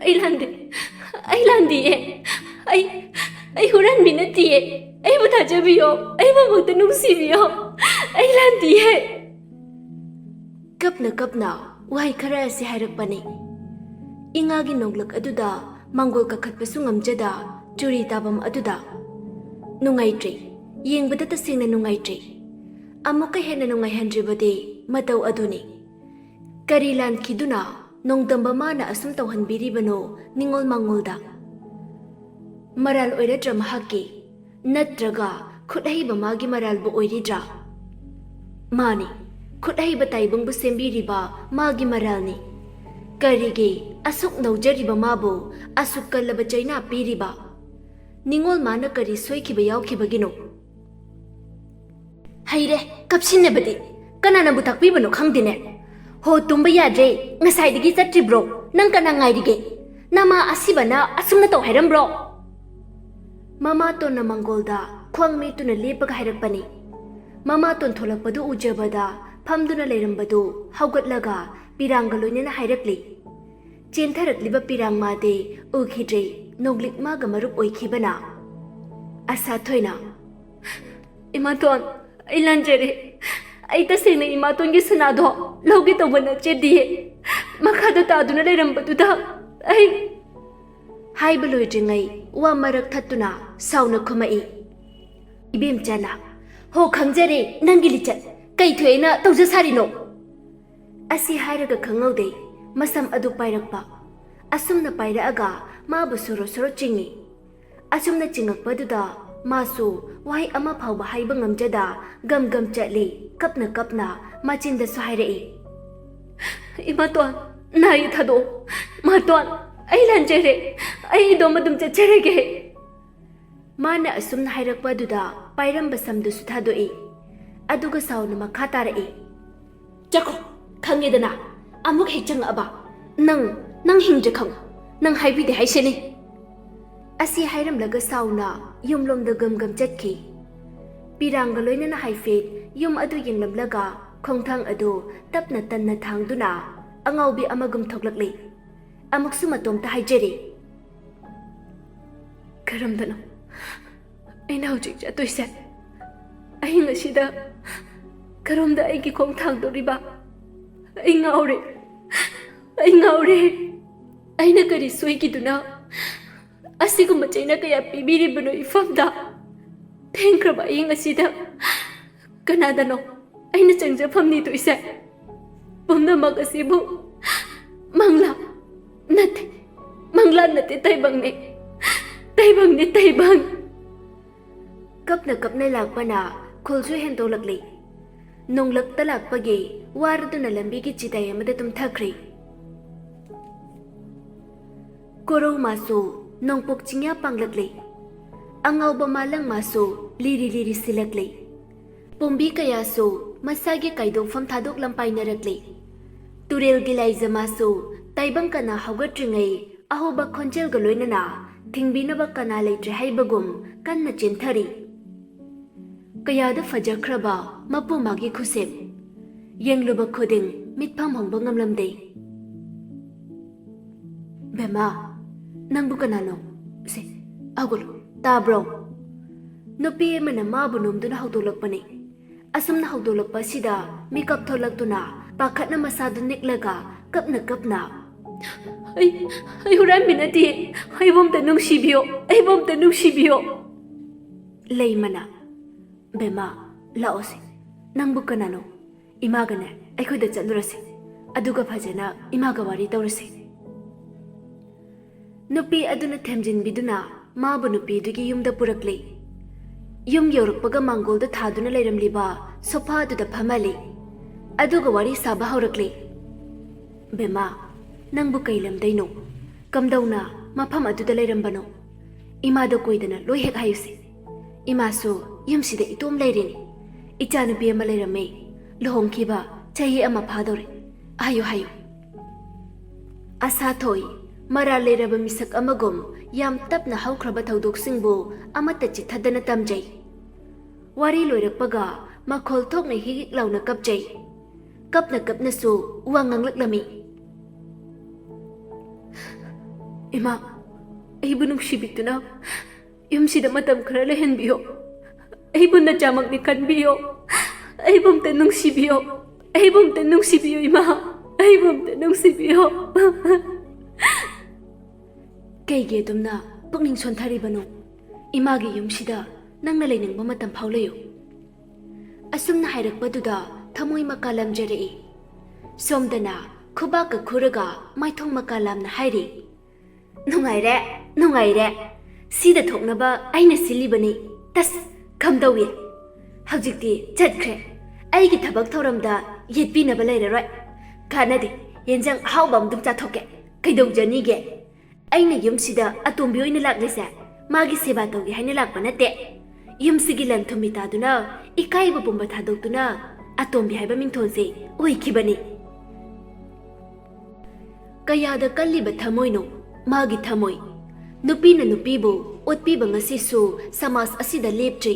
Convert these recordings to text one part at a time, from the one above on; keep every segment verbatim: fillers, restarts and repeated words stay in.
ꯑꯩ ꯂꯥꯟꯗꯦ꯫ ꯑꯩ ꯂꯥꯟꯗꯤꯌꯦ꯫ ꯑꯩ ꯑꯩ ꯍꯨꯔꯥꯟꯕꯤ ꯅꯠꯇꯤꯌꯦ꯫ ꯑꯩꯕꯨ ꯊꯥꯖꯕꯤꯌꯣ꯫ ꯑꯩꯕꯨ ꯑꯃꯨꯛꯇ ꯅꯨꯡꯁꯤꯕꯤꯌꯣ꯫ ꯑꯩ ꯂꯥꯟꯗꯤꯌꯦ꯫ ꯀꯞꯅ ꯀꯞꯅ ꯋꯥꯍꯩ ꯈꯔ ꯑꯁꯤ ꯍꯥꯏꯔꯛꯄꯅꯤ꯫ ꯏꯉꯥꯒꯤ ꯅꯣꯡꯂꯛ ꯑꯗꯨꯗ ꯃꯥꯡꯒꯣꯜ ꯀꯥꯈꯠꯄꯁꯨ ꯉꯝꯖꯗ ꯆꯨꯔꯤ ꯇꯥꯐꯝ ꯑꯗꯨꯗ꯫ ꯅꯨꯡꯉꯥꯏꯇ꯭ꯔꯦ꯫ ꯌꯦꯡꯕꯗ ꯇꯁꯦꯡꯅ ꯅꯨꯡꯉꯥꯏꯇ꯭ꯔꯦ꯫ ꯑꯃꯨꯛꯀ ꯍꯦꯟꯅ ꯅꯨꯡꯉꯥꯏꯍꯟꯗ꯭ꯔꯤꯕꯗꯤ ꯃꯇꯧ ꯑꯗꯨꯅꯤ꯫ ꯀꯔꯤ ꯂꯥꯟꯈꯤꯗꯨꯅ ꯅꯣꯡꯗꯝꯕ ꯃꯥꯅ ꯑꯁꯨꯝ ꯇꯧꯍꯟꯕꯤꯔꯤꯕꯅꯣ ꯅꯤꯡꯉꯣꯜ ꯃꯥꯡꯉꯣꯜꯗ? ꯃꯔꯥꯜ ꯑꯣꯏꯔꯗ꯭ꯔꯥ ꯃꯍꯥꯛꯀꯤ? ꯅꯠꯇ꯭ꯔꯒ ꯈꯨꯠꯍꯩꯕ ꯃꯥꯒꯤ ꯃꯔꯥꯜꯕꯨ ꯑꯣꯏꯔꯤꯗ꯭ꯔꯥ? ꯃꯥꯅꯤ, ꯈꯨꯠꯍꯩꯕ ꯇꯥꯏꯕꯪꯕꯨ ꯁꯦꯝꯕꯤꯔꯤꯕ ꯃꯥꯒꯤ ꯃꯔꯥꯜꯅꯤ꯫ ꯀꯔꯤꯒꯤ ꯑꯁꯨꯛ ꯅꯧꯖꯔꯤꯕ ꯃꯥꯕꯨ ꯑꯁꯨꯛ ꯀꯜꯂꯕ ꯆꯩꯅꯥ ꯄꯤꯔꯤꯕ? ꯅꯤꯡꯉꯣꯜ ꯃꯥꯅ ꯀꯔꯤ ꯁꯣꯏꯈꯤꯕ ꯌꯥꯎꯈꯤꯕꯒꯤꯅꯣ? ꯍꯩꯔꯦ, ꯀꯞꯁꯤꯟꯅꯕꯗꯤ꯫ ꯀꯅꯥꯅꯕꯨ ꯇꯥꯛꯄꯤꯕꯅꯣ ꯈꯪꯗꯦꯅꯦ꯫ ꯍꯣ, ꯇꯨꯝꯕ ꯌꯥꯗ꯭ꯔꯦ꯫ ꯉꯁꯥꯏꯗꯒꯤ ꯆꯠꯇ꯭ꯔꯤꯕ꯭ꯔꯣ? ꯅꯪ ꯀꯅꯥ ꯉꯥꯏꯔꯤꯒꯦ? ꯅꯃꯥ ꯑꯁꯤꯕꯅ ꯑꯁꯨꯝꯅ ꯇꯧ ꯍꯥꯏꯔꯝꯕ꯭ꯔꯣ? ꯃꯃꯥꯇꯣꯟꯅ ꯃꯪꯒꯣꯜꯗ ꯈ꯭ꯋꯥꯡ ꯃꯦꯠꯇꯨꯅ ꯂꯦꯞꯄꯒ ꯍꯥꯏꯔꯛꯄꯅꯤ꯫ ꯃꯃꯥꯇꯣꯟ ꯊꯣꯛꯂꯛꯄꯗꯨ ꯎꯖꯕꯗ ꯐꯝꯗꯨꯅ ꯂꯩꯔꯝꯕꯗꯨ ꯍꯧꯒꯠꯂꯒ ꯄꯤꯔꯥꯡꯒ ꯂꯣꯏꯅꯅ ꯍꯥꯏꯔꯛꯂꯤ꯫ ꯆꯦꯟꯊꯔꯛꯂꯤꯕ ꯄꯤꯔꯥꯡ ꯃꯥꯗꯤ ꯎꯈꯤꯗ꯭ꯔꯦ, ꯅꯣꯡꯂꯤꯛ ꯃꯥꯒ ꯃꯔꯨꯞ ꯑꯣꯏꯈꯤꯕꯅ꯫ ꯑꯁꯥꯊꯣꯏꯅ, "ꯏꯃꯥꯇꯣꯟ, ꯑꯩ ꯂꯥꯟꯖꯔꯦ꯫ ꯑꯩ ꯇꯁꯦꯡꯅ ꯏꯃꯥꯇꯣꯟꯒꯤ ꯁꯅꯥꯗꯣ ꯂꯧꯒꯦ ꯇꯧꯕ ꯅꯠꯆꯗꯤꯌꯦ꯫ ꯃꯈꯥꯗ ꯇꯥꯗꯨꯅ ꯂꯩꯔꯝꯕꯗꯨꯗ ꯑꯩ" ꯍꯥꯏꯕ ꯂꯣꯏꯗ꯭ꯔꯤꯉꯩ ꯋꯥ ꯃꯔꯛ ꯊꯠꯇꯨꯅ ꯁꯥꯎꯅ ꯈꯨꯝꯃꯛꯏ꯫ ꯏꯕꯦꯝꯆꯥꯅ, "ꯍꯣ, ꯈꯪꯖꯔꯦ ꯅꯪꯒꯤ ꯂꯤꯆꯠ꯫ ꯀꯩ ꯊꯣꯛꯑꯦꯅ ꯇꯧꯖ ꯁꯥꯔꯤꯅꯣ?" ꯑꯁꯤ ꯍꯥꯏꯔꯒ ꯈꯪꯍꯧꯗꯦ ꯃꯁꯝ ꯑꯗꯨ ꯄꯥꯏꯔꯛꯄ꯫ ꯑꯁꯨꯝꯅ ꯄꯥꯏꯔꯛꯑꯒ ꯃꯥꯕꯨ ꯁꯣꯔꯣ ꯁꯣꯔꯣ ꯆꯤꯡꯏ꯫ ꯑꯁꯨꯝꯅ ꯆꯤꯡꯉꯛꯄꯗꯨꯗ ꯃꯥꯁꯨ ꯋꯥꯍꯩ ꯑꯃ ꯐꯥꯎꯕ ꯍꯥꯏꯕ ꯉꯝꯖꯗ ꯒꯝ ꯒꯝ ꯆꯠꯂꯤ, ꯀꯞꯅ ꯀꯞꯅ ꯃꯆꯤꯟꯗꯁꯨ ꯍꯥꯏꯔꯛꯏ, "ꯏꯃꯥꯇꯣꯟ, ꯅꯥꯏ ꯊꯥꯗꯣꯛꯑꯣ꯫ ꯃꯥꯇꯣꯟ, ꯑꯩ ꯂꯥꯟꯖꯔꯦ꯫ ꯑꯩ ꯑꯗꯨꯝ ꯑꯗꯨꯝ ꯆꯠꯆꯔꯒꯦ꯫" ꯃꯥꯅ ꯑꯁꯨꯝꯅ ꯍꯥꯏꯔꯛꯄ ꯑꯗꯨꯗ ꯄꯥꯏꯔꯝꯕ ꯁꯝꯗꯨꯁꯨ ꯊꯥꯗꯣꯛꯏ꯫ ꯑꯗꯨꯒ ꯁꯥꯎꯅ ꯃꯈꯥ ꯇꯥꯔꯛꯏ, "ꯆꯠꯈ꯭ꯔꯣ, ꯈꯪꯉꯦꯗꯅ, ꯑꯃꯨꯛ ꯍꯦꯛ ꯆꯪꯉꯛꯑꯕ ꯅꯪ, ꯅꯪ ꯍꯤꯡꯗ꯭ꯔꯦ ꯈꯪꯉꯨ, ꯅꯪ ꯍꯥꯏꯕꯤꯗꯦ ꯍꯥꯏꯁꯤꯅꯤ꯫" ꯑꯁꯤ ꯍꯥꯏꯔꯝꯂꯒ ꯁꯥꯎꯅ ꯌꯨꯝꯂꯣꯝꯗ ꯒꯝ ꯒꯝ ꯆꯠꯈꯤ꯫ ꯄꯤꯔꯥꯡꯒ ꯂꯣꯏꯅꯅ ꯍꯥꯏꯐꯦꯠ ꯌꯨꯝ ꯑꯗꯨ ꯌꯦꯡꯂꯝꯂꯒ ꯈꯣꯡꯊꯥꯡ ꯑꯗꯨ ꯇꯞꯅ ꯇꯟꯅ ꯊꯥꯡꯗꯨꯅ ꯑꯉꯥꯎꯕꯤ ꯑꯃꯒꯨꯝ ꯊꯣꯛꯂꯛꯂꯤ꯫ ꯑꯃꯨꯛꯁꯨ ꯃꯇꯣꯝꯇ ꯍꯥꯏꯖꯔꯤ꯫ ꯀꯔꯝꯗꯅꯣ ꯑꯩꯅ ꯍꯧꯖꯤꯛ ꯆꯠꯇꯣꯏꯁꯦ? ꯑꯍꯤꯡ ꯑꯁꯤꯗ ꯀꯔꯣꯝꯗ ꯑꯩꯒꯤ ꯈꯣꯡ ꯊꯥꯡꯗꯣꯔꯤꯕ? ꯑꯩ ꯉꯥꯎꯔꯦ, ꯑꯩ ꯉꯥꯎꯔꯦ꯫ ꯑꯩꯅ ꯀꯔꯤ ꯁꯣꯏꯈꯤꯗꯨꯅ ꯑꯁꯤꯒꯨꯝꯕ ꯆꯩꯅ ꯀꯌꯥ ꯄꯤꯕꯤꯔꯤꯕꯅꯣ ꯏꯐꯝꯗ? ꯊꯦꯡꯈ꯭ꯔꯕ ꯑꯍꯤꯡ ꯑꯁꯤꯗ ꯀꯅꯥꯗꯅꯣ ꯑꯩꯅ ꯆꯪꯖꯐꯝ ꯅꯤꯗꯣꯏꯁꯦ? ꯄꯨꯝꯅꯃꯛ ꯑꯁꯤꯕꯨ ꯃꯪꯂꯥ ꯅꯠꯇꯦ, ꯃꯪꯂꯥ ꯅꯠꯇꯦ, ꯇꯥꯏꯕꯪꯅꯦ, ꯇꯥꯏꯕꯪꯅꯦ, ꯇꯥꯏꯕꯪ꯫ ꯀꯞꯅ ꯀꯞꯅ ꯂꯥꯛꯄꯅ ꯈꯨꯜꯁꯨ ꯍꯦꯟꯗꯣꯛꯂꯛꯂꯤ꯫ ꯅꯣꯡꯂꯛꯇ ꯂꯥꯛꯄꯒꯤ ꯋꯥꯔꯗꯨꯅ ꯂꯝꯕꯤꯒꯤ ꯆꯤꯗꯥꯏ ꯑꯃꯗ ꯇꯨꯝꯊꯈ꯭ꯔꯦ꯫ ꯀꯣꯔꯧ ꯃꯥꯁꯨ ꯅꯣꯡꯄꯣꯛ ꯆꯤꯡꯌꯥ ꯄꯥꯡꯂꯛꯂꯤ꯫ ꯑꯉꯥꯎꯕ ꯃꯥꯂꯪ ꯃꯥꯁꯨ ꯂꯤꯔꯤ ꯂꯤꯔꯤ ꯁꯤꯜꯂꯛꯂꯤ꯫ ꯄꯣꯝꯕꯤ ꯀꯌꯥꯁꯨ ꯃꯁꯥꯒꯤ ꯀꯥꯏꯗꯣꯛꯐꯝ ꯊꯥꯗꯣꯛꯂꯝ ꯄꯥꯏꯅꯔꯛꯂꯤ꯫ ꯇꯨꯔꯦꯜꯒꯤ ꯂꯥꯏꯖ ꯃꯥꯁꯨ ꯇꯥꯏꯕꯪ ꯀꯅꯥ ꯍꯧꯒꯠꯇ꯭ꯔꯤꯉꯩ ꯑꯍꯧꯕ ꯈꯣꯟꯖꯦꯜꯒ ꯂꯣꯏꯅꯅ ꯊꯤꯡꯕꯤꯅꯕ ꯀꯅꯥ ꯂꯩꯇ꯭ꯔꯦ ꯍꯥꯏꯕꯒꯨꯝ ꯀꯟꯅ ꯆꯦꯟꯊꯔꯤ꯫ ꯀꯌꯥꯗ ꯐꯖꯈ꯭ꯔꯕ ꯃꯄꯨ ꯃꯥꯒꯤ ꯈꯨꯁꯦꯝ꯫ ꯌꯦꯡꯂꯨꯕ ꯈꯨꯗꯤꯡ ꯃꯤꯠꯐꯝ ꯍꯣꯡꯕ ꯉꯝꯂꯝꯗꯦ꯫ "ꯕꯦꯝꯃ, ꯅꯪꯕꯨ ꯀꯅꯥꯅꯣ? ꯁꯦ, ꯍꯧꯒꯠꯂꯨ, ꯇꯥꯕ꯭ꯔꯣ?" ꯅꯨꯄꯤ ꯑꯃꯅ ꯃꯥꯕꯨ ꯅꯣꯝꯗꯨꯅ ꯍꯧꯗꯣꯛꯂꯛꯄꯅꯤ꯫ ꯑꯁꯨꯝꯅ ꯍꯧꯗꯣꯛꯂꯛꯄ ꯑꯁꯤꯗ ꯃꯤꯀꯞ ꯊꯣꯛꯂꯛꯇꯨꯅ ꯄꯥꯈꯠꯅ ꯃꯁꯥꯗꯨ ꯅꯤꯛꯂꯒ ꯀꯞꯅ ꯀꯞꯅ, "ꯑꯩ, ꯑꯩ ꯍꯨꯔꯥꯟꯕꯤ ꯅꯠꯇꯦ, ꯑꯩꯕꯨ ꯑꯝꯇ ꯅꯨꯡꯁꯤꯕꯤꯌꯣ, ꯑꯩꯕꯨ ꯑꯝꯇ ꯅꯨꯡꯁꯤꯕꯤꯌꯣ!" ꯂꯩꯃꯅ, "ꯕꯦꯝꯃ, ꯂꯥꯛꯑꯣꯁꯦ, ꯅꯪꯕꯨ ꯀꯅꯥꯅꯣ? ꯏꯃꯥꯒꯅꯦ ꯑꯩꯈꯣꯏꯗ ꯆꯠꯂꯨꯔꯁꯦ, ꯑꯗꯨꯒ ꯐꯖꯅ ꯏꯃꯥꯒ ꯋꯥꯔꯤ ꯇꯧꯔꯁꯦ꯫" ꯅꯨꯄꯤ ꯑꯗꯨꯅ ꯊꯦꯝꯖꯤꯟꯕꯤꯗꯨꯅ ꯃꯥꯕꯨ ꯅꯨꯄꯤꯗꯨꯒꯤ ꯌꯨꯝꯗ ꯄꯨꯔꯛꯂꯦ꯫ ꯌꯨꯝ ꯌꯧꯔꯛꯄꯒ ꯃꯥꯡꯒꯣꯜꯗ ꯊꯥꯗꯨꯅ ꯂꯩꯔꯝꯂꯤꯕ ꯁꯣꯐꯥ ꯑꯗꯨꯗ ꯐꯝꯍꯜꯂꯤ꯫ ꯑꯗꯨꯒ ꯋꯥꯔꯤ ꯁꯥꯕ ꯍꯧꯔꯛꯂꯦ꯫ "ꯕꯦꯝꯃ, ꯅꯪꯕꯨ ꯀꯩ ꯂꯝꯗꯩꯅꯣ? ꯀꯝꯗꯧꯅ ꯃꯐꯝ ꯑꯗꯨꯗ ꯂꯩꯔꯝꯕꯅꯣ? ꯏꯃꯥꯗ ꯀꯣꯏꯗꯅ ꯂꯣꯏ ꯍꯦꯛ ꯍꯥꯏꯌꯨꯁꯦ꯫ ꯏꯃꯥꯁꯨ ꯌꯨꯝꯁꯤꯗ ꯏꯇꯣꯝ ꯂꯩꯔꯤꯅꯤ꯫ ꯏꯆꯥꯅꯨꯄꯤ ꯑꯃ ꯂꯩꯔꯝꯃꯦ, ꯂꯨꯍꯣꯡꯈꯤꯕ ꯆꯍꯤ ꯑꯃ ꯐꯥꯗꯧꯔꯦ꯫ ꯍꯥꯏꯌꯨ, ꯍꯥꯏꯌꯨ꯫" ꯑꯁꯥ ꯊꯣꯛꯏ, ꯃꯔꯥꯜ ꯂꯩꯔꯕ ꯃꯤꯁꯛ ꯑꯃꯒꯨꯝ ꯌꯥꯝ ꯇꯞꯅ ꯍꯧꯈ꯭ꯔꯕ ꯊꯧꯗꯣꯛꯁꯤꯡꯕꯨ ꯑꯃꯠꯇ ꯆꯤꯠꯊꯗꯅ ꯇꯝꯖꯩ꯫ ꯋꯥꯔꯤ ꯂꯣꯏꯔꯛꯄꯒ ꯃꯈꯣꯜ ꯊꯣꯛꯅ ꯍꯤꯛ ꯍꯤꯛ ꯂꯥꯎꯅ ꯀꯞꯆꯩ꯫ ꯀꯞꯅ ꯀꯞꯅꯁꯨ ꯋꯥ ꯉꯥꯡꯂꯛꯂꯝꯃꯤ꯫ ꯏꯃꯥ, ꯑꯩꯕꯨ ꯅꯨꯡꯁꯤꯕꯤꯗꯨꯅ ꯌꯨꯝꯁꯤꯗ ꯃꯇꯝ ꯈꯔ ꯂꯩꯍꯟꯕꯤꯌꯣ꯫ ꯑꯩꯕꯨ ꯅꯆꯥꯃꯛꯅꯤ ꯈꯟꯕꯤꯌꯣ꯫ ꯑꯩꯕꯨ ꯑꯝꯇ ꯅꯨꯡꯁꯤꯕꯤꯌꯣ꯫ ꯑꯩꯕꯨ ꯑꯝꯇ ꯅꯨꯡꯁꯤꯕꯤꯌꯣ ꯏꯃꯥ꯫ ꯑꯩꯕꯨ ꯑꯝꯇ ꯅꯨꯡꯁꯤꯕꯤꯌꯣ꯫ ꯀꯩꯒꯤ ꯑꯗꯨꯝꯅ ꯄꯨꯛꯅꯤꯡ ꯁꯣꯟꯊꯔꯤꯕꯅꯣ? ꯏꯃꯥꯒꯤ ꯌꯨꯝꯁꯤꯗ ꯅꯪꯅ ꯂꯩꯅꯤꯡꯕ ꯃꯇꯝ ꯐꯥꯎ ꯂꯩꯌꯨ꯫ ꯑꯁꯨꯝꯅ ꯍꯥꯏꯔꯛꯄꯗꯨꯗ ꯊꯃꯣꯏ ꯃꯀꯥ ꯂꯝꯖꯔꯛꯏ꯫ ꯁꯣꯝꯗꯅ ꯈꯨꯕꯥꯛꯀ ꯈꯨꯔꯒ ꯃꯥꯏꯊꯣꯡ ꯃꯀꯥ ꯂꯥꯝꯅ ꯍꯥꯏꯔꯤ, "ꯅꯨꯡꯉꯥꯏꯔꯦ, ꯅꯨꯡꯉꯥꯏꯔꯦ꯫ ꯁꯤꯗ ꯊꯣꯛꯅꯕ ꯑꯩꯅ ꯁꯤꯜꯂꯤꯕꯅꯤ꯫ ꯇꯁ, ꯀꯝꯗꯧꯏ? ꯍꯧꯖꯤꯛꯇꯤ ꯆꯠꯈ꯭ꯔꯦ꯫ ꯑꯩꯒꯤ ꯊꯕꯛ ꯊꯧꯔꯝꯗ ꯌꯦꯠꯄꯤꯅꯕ ꯂꯩꯔꯔꯣꯏ꯫ ꯀꯥꯟꯅꯗꯦ, ꯌꯦꯟꯖꯥꯡ ꯑꯍꯥꯎꯕ ꯑꯃꯗꯨꯝ ꯆꯥꯊꯣꯛꯀꯦ꯫ ꯀꯩꯗꯧꯖꯅꯤꯒꯦ? ꯑꯩꯅ ꯌꯨꯝꯁꯤꯗ ꯑꯇꯣꯝꯕꯤ ꯑꯣꯏꯅ ꯂꯥꯛꯂꯤꯁꯦ ꯃꯥꯒꯤ ꯁꯦꯕꯥ ꯇꯧꯒꯦ ꯍꯥꯏꯅ ꯂꯥꯛꯄ ꯅꯠꯇꯦ꯫ ꯌꯨꯝꯁꯤꯒꯤ ꯂꯟ ꯊꯨꯝ ꯃꯤꯇꯥꯗꯨꯅ, ꯏꯀꯥꯏꯕ ꯄꯨꯝꯕ ꯊꯥꯗꯣꯛꯇꯨꯅ ꯑꯇꯣꯝꯕꯤ ꯍꯥꯏꯕ ꯃꯤꯡꯊꯣꯜꯁꯦ ꯑꯣꯏꯈꯤꯕꯅꯤ"꯫ ꯀꯌꯥꯗ ꯀꯜꯂꯤꯕ ꯊꯃꯣꯏꯅꯣ ꯃꯥꯒꯤ ꯊꯃꯣꯏ! ꯅꯨꯄꯤꯅ ꯅꯨꯄꯤꯕꯨ ꯑꯣꯠꯄꯤꯕ ꯉꯁꯤꯁꯨ ꯁꯃꯥꯖ ꯑꯁꯤꯗ ꯂꯦꯞꯇ꯭ꯔꯤ꯫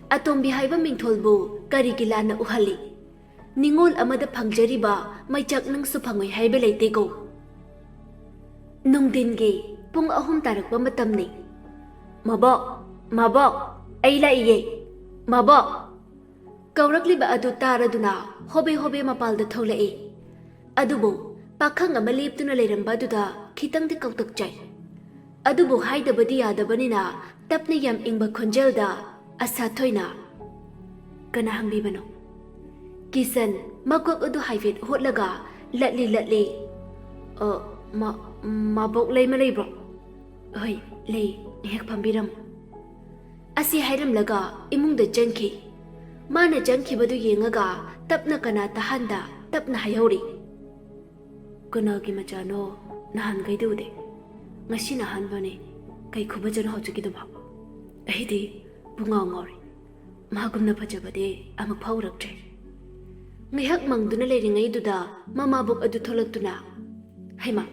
ꯑꯇꯣꯝꯕꯤ ꯍꯥꯏꯕ ꯃꯤꯡꯊꯣꯜꯕꯨ ꯀꯔꯤꯒꯤ ꯂꯥꯟꯅ ꯎꯍꯜꯂꯤ? ꯅꯤꯉꯣꯜ ꯑꯃꯗ ꯐꯪꯖꯔꯤꯕ ꯃꯩꯆꯥꯛ ꯅꯪꯁꯨ ꯐꯪꯉꯣꯏ ꯍꯥꯏꯕ ꯂꯩꯇꯦꯀꯣ꯫ ꯅꯨꯡꯊꯤꯟꯒꯤ ꯄꯨꯡ ꯑꯍꯨꯝ ꯇꯥꯔꯛꯄ ꯃꯇꯝꯅꯤ꯫ "ꯃꯕꯣꯛ, ꯃꯕꯣꯛ, ꯑꯩ ꯂꯥꯛꯏꯌꯦ, ꯃꯕꯣꯛ!" ꯀꯧꯔꯛꯂꯤꯕ ꯑꯗꯨ ꯇꯥꯔꯗꯨꯅ ꯍꯣꯕꯦ ꯍꯣꯕꯦ ꯃꯄꯥꯜꯗ ꯊꯣꯛꯂꯛꯏ꯫ ꯑꯗꯨꯕꯨ ꯄꯥꯈꯪ ꯑꯃ ꯂꯦꯞꯇꯨꯅ ꯂꯩꯔꯝꯕ ꯑꯗꯨꯗ ꯈꯤꯇꯪꯗꯤ ꯀꯧꯇꯛꯆꯩ꯫ ꯑꯗꯨꯕꯨ ꯍꯥꯏꯗꯕꯗꯤ ꯌꯥꯗꯕꯅꯤꯅ ꯇꯞꯅ ꯌꯥꯝ ꯏꯪꯕ ꯈꯣꯟꯖꯦꯜꯗ ꯑꯁꯥꯊꯣꯏꯅ, "ꯀꯅꯥ ꯍꯪꯕꯤꯕꯅꯣ?" ꯀꯤꯁꯟ ꯃꯀꯣꯛ ꯑꯗꯨ ꯍꯥꯏꯐꯦꯠ ꯍꯣꯠꯂꯒ ꯂꯠꯂꯤ ꯂꯠꯂꯤ, "ꯑ, ꯃ-, ꯃꯕꯣꯛ ꯂꯩꯃ ꯂꯩꯕ꯭ꯔꯣ?" "ꯍꯣꯏ, ꯂꯩ, ꯉꯥꯏꯍꯥꯛ ꯐꯝꯕꯤꯔꯝꯃꯨ"꯫ ꯑꯁꯤ ꯍꯥꯏꯔꯝꯂꯒ ꯏꯃꯨꯡꯗ ꯆꯪꯈꯤ꯫ ꯃꯥꯅ ꯆꯪꯈꯤꯕꯗꯨ ꯌꯦꯡꯉꯒ ꯇꯞꯅ ꯀꯅꯥ ꯇꯥꯍꯟꯗ ꯇꯞꯅ ꯍꯥꯏꯍꯧꯔꯤ, "ꯀꯅꯥꯒꯤ ꯃꯆꯥꯅꯣ? ꯅꯍꯥꯟꯈꯩꯗꯤ ꯎꯗꯦ꯫ ꯉꯁꯤꯅ ꯑꯍꯥꯟꯕꯅꯦ꯫ ꯀꯩ ꯈꯨꯐꯖꯅꯣ ꯍꯧꯖꯤꯛꯀꯤꯗꯨꯕꯣ? ꯑꯩꯗꯤ ꯄꯨꯡꯉꯥꯎ ꯉꯥꯎꯔꯦ꯫ ꯃꯥꯒꯨꯝꯅ ꯐꯖꯕꯗꯤ ꯑꯃꯨꯛ ꯐꯥꯎ ꯎꯔꯛꯇ꯭ꯔꯤ"꯫ ꯉꯥꯏꯍꯥꯛ ꯃꯪꯗꯨꯅ ꯂꯩꯔꯤꯉꯩꯗꯨꯗ ꯃꯃꯥꯕꯣꯛ ꯑꯗꯨ ꯊꯣꯛꯂꯛꯇꯨꯅ, "ꯍꯩꯃꯥ,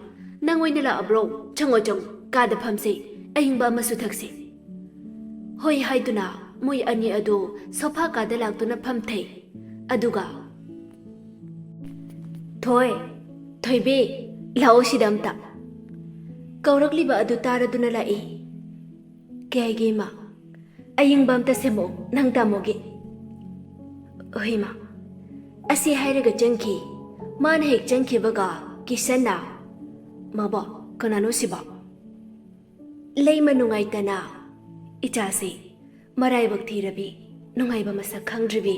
ꯅꯪ ꯑꯣꯏꯅ ꯂꯥꯛꯑꯕ꯭ꯔꯣ? ꯆꯪꯉꯣ, ꯆꯪꯉꯣ, ꯀꯥꯗ ꯐꯝꯁꯤ, ꯑꯏꯪꯕ ꯑꯃꯁꯨ ꯊꯛꯁꯤ"꯫ ꯍꯣꯏ ꯍꯥꯏꯗꯨꯅ ꯃꯣꯏ ꯑꯅꯤ ꯑꯗꯨ ꯁꯣꯐꯥ ꯀꯥꯗ ꯂꯥꯛꯇꯨꯅ ꯐꯝꯊꯩ꯫ ꯑꯗꯨꯒ, "ꯊꯣꯏ, ꯊꯣꯏꯕꯤ, ꯂꯥꯛꯑꯣ ꯁꯤꯗ ꯑꯝꯇ"꯫ ꯀꯧꯔꯛꯂꯤꯕ ꯑꯗꯨ ꯇꯥꯔꯗꯨꯅ ꯂꯥꯛꯏ꯫ "ꯀꯩ ꯍꯥꯏꯒꯦ ꯏꯃꯥ? ꯑꯌꯤꯡꯕ ꯑꯝꯇ ꯁꯦꯝꯃꯛꯑꯣ, ꯅꯪ ꯇꯥꯃꯣꯒꯤ꯫" "ꯍꯣꯏ ꯏꯃꯥ꯫" ꯑꯁꯤ ꯍꯥꯏꯔꯒ ꯆꯪꯈꯤ꯫ ꯃꯥꯅ ꯍꯦꯛ ꯆꯪꯈꯤꯕꯒ ꯀꯤꯁꯟꯅ, "ꯃꯥꯕꯣ, ꯀꯅꯥꯅꯣ ꯁꯤꯕꯣ?" ꯂꯩꯃ ꯅꯨꯡꯉꯥꯏꯇꯅ, "ꯏꯆꯥꯁꯤ ꯃꯔꯥꯏꯕꯛ ꯊꯤꯔꯕꯤ, ꯅꯨꯡꯉꯥꯏꯕ ꯃꯁꯛ ꯈꯪꯗ꯭ꯔꯤꯕꯤ꯫"